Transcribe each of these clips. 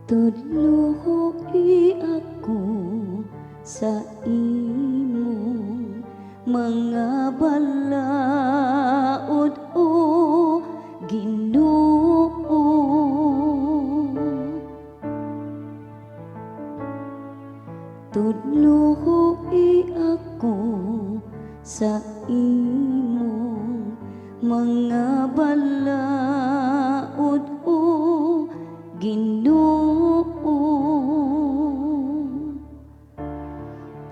Tudloi ako sa imong mga balaod, o Ginoo. Tudloi ako sa imong mga balaod, o Ginoo.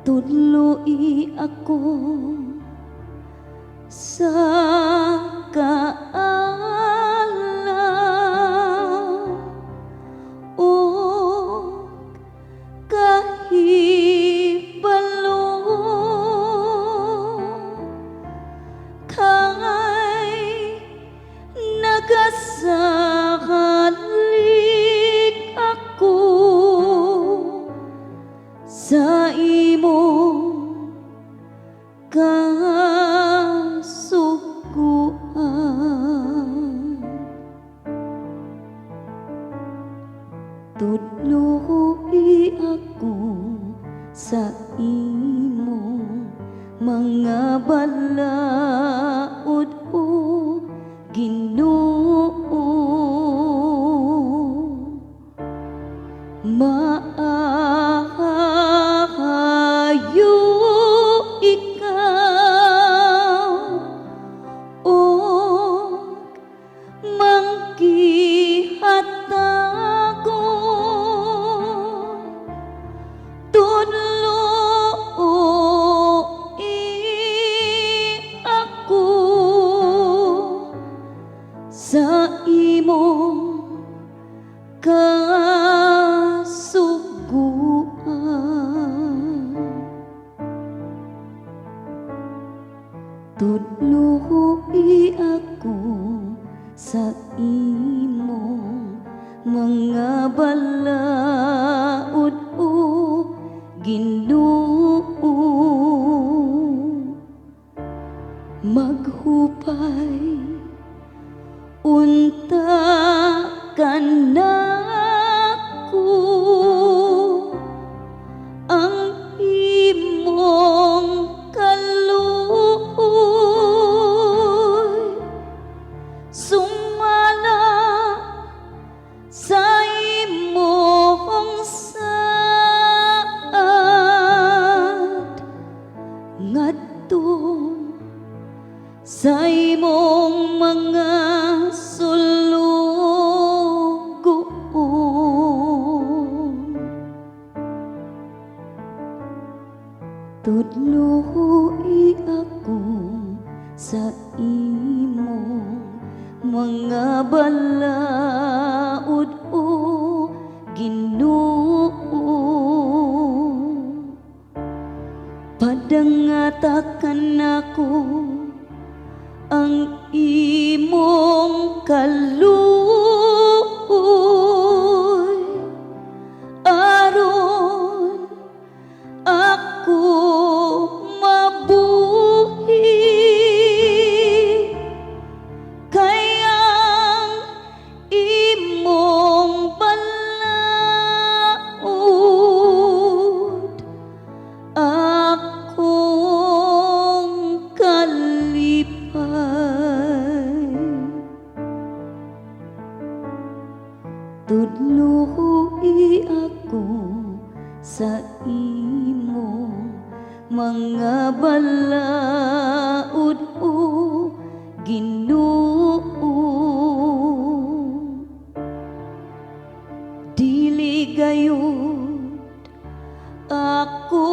Tudloi ako sa kaalam ug kahibalo, kay nagasalig ako sa imong kasuguan. Tudloi ako sa imong mga balaod, o Ginoo. Maayo ikaw ug mangkihatagon. Tudloi ako sa imong kasuguan. Tudloi ako sa imong mga balaod, o Ginoo. Maghupay unta kanako ang imong kaluoy, sumala sa imong saad ngadto sa imong mga sulugoon. Tudloi ako sa imong mga balaod, o Ginoo. Padangata kanako ang imong kaluoy, aron ako mabuhi, kay ang imong balaod akong kalipay. Tudloi ako sa imong mga balaod, o Ginoo. Dili gayud ako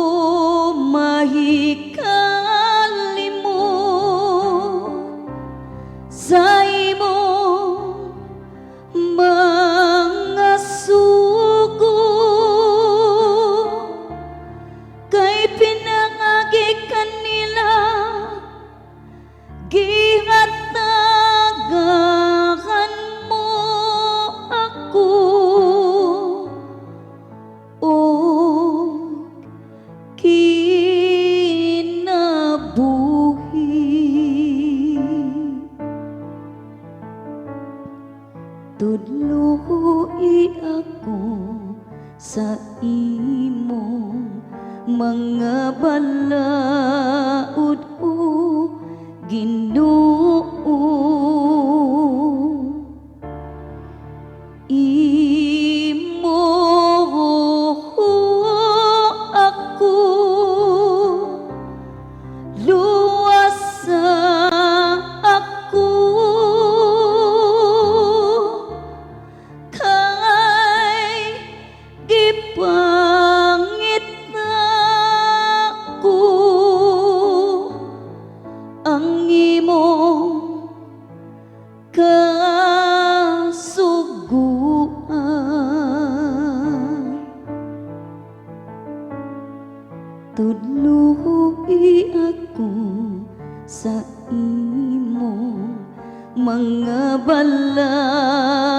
mahikalimot sa imong mga sugo, kay pinangagi kanila gihatag Tudloi ako sa imong mga balaod, o Ginoo. Imo ako luwasa ako, kay gipangita ko ang imong kasuguan. Tudloi ako sa imong mga balaod.